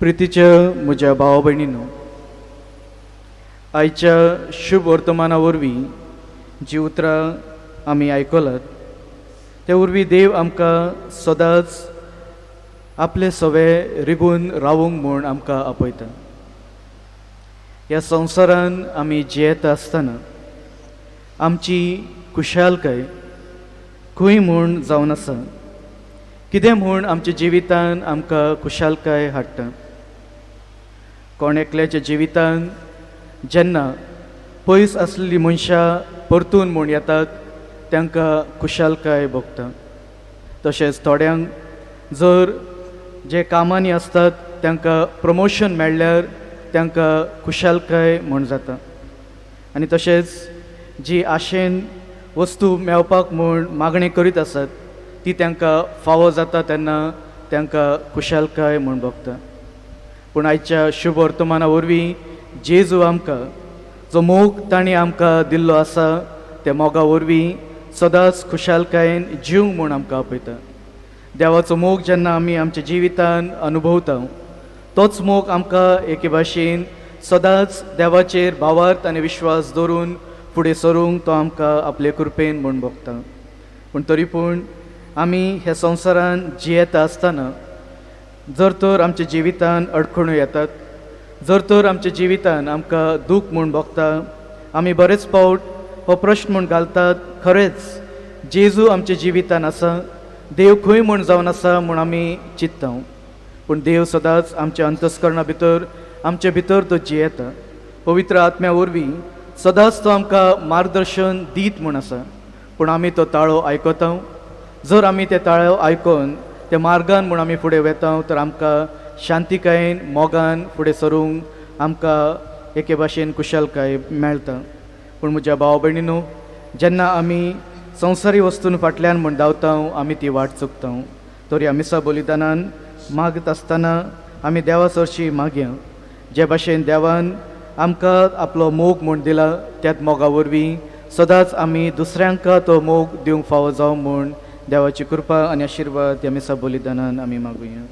प्रितीच्या म्हज्या भावा भयणीनो, आयच्या शुभ वर्तमाना वरवीं जीं उतरां आमी आयकलात ते वरवीं देव आमकां सदांच आपले सवे रिगून रावूंक म्हूण आमकां आपयता. ह्या संवसारान आमी जियेता आसतना आमची खुशालकाय खंय म्हूण जावन आसा, कितें म्हूण आमच्या जिवितान आमकां खुशालकाय हाडटा. कोण एकल्याच्या जिवितान जेन्ना पयस आसलेलीं मनशां परतून म्हूण येतात तांकां खुशालकाय भोगता. तशेंच थोड्यांक जर जे कामांनी आसतात तांकां प्रमोशन मेळ्ळ्यार तांकां खुशालकाय म्हूण जाता. आनी तशेंच जी आशेन वस्तू मेळपाक म्हूण मागणी करीत आसात ती तांकां फावो जाता तेन्ना तांकां खुशालकाय म्हूण भोगता. पूण आयच्या शुभ वर्तमाना वरवीं जेजू आमकां जो मोग तांणी आमकां दिल्लो आसा त्या मोगा वरवीं सदांच खुशालकायेन जिवंक म्हूण आमकां आपयता. देवाचो मोग जेन्ना आमी आमच्या जिवितान अनुभवता तोच मोग आमकां एके भाशेन सदांच देवाचेर भावार्थ आनी विश्वास दवरून फुडें सरूंक तो आमकां आपले कृपेन म्हूण भोगता. पूण तरी पूण आमी ह्या संवसारान जियेता आसतना जर तर आमच्या जिवितान अडखण्यो येतात, जर तर आमच्या जिवितान आमकां दूख म्हूण भोगता, आमी बरेच फावट हो प्रश्न म्हूण घालतात, खरेंच जेजू आमच्या जिवितान आसा, देव खंय म्हूण जावन आसा म्हूण आमी चिंत्ता. पूण देव सदांच आमच्या अंतस्करणा भितर, आमचे भितर तो जियेता. पवित्र आत्म्या वरवीं सदांच तो आमकां मार्गदर्शन दीत म्हूण आसा. पूण आमी तो ताळो आयकता. जर आमी ते ताळो आयकून त्या मार्गान म्हूण आमी फुडें वेता तर आमकां शांतिकायेन मोगान फुडें सरूंक आमकां एके भाशेन कुशलकाय मेळटा. पूण म्हज्या भाव भयणीनो, जेन्ना आमी संवसारी वस्तून फाटल्यान म्हूण धांवता आमी ती वाट चुकता. तर ह्या मिसा बलिदानान मागत आसतना आमी देवा सरशी मागया, जे भाशेन देवान आमकां आपलो मोग म्हूण दिला त्याच मोगा वरवीं सदांच आमी दुसऱ्यांक तो मोग दिवंक फावो जावं म्हूण देवाची कृपा आनी आशिर्वाद ह्या मिसा बलिदानान आमी मागुया.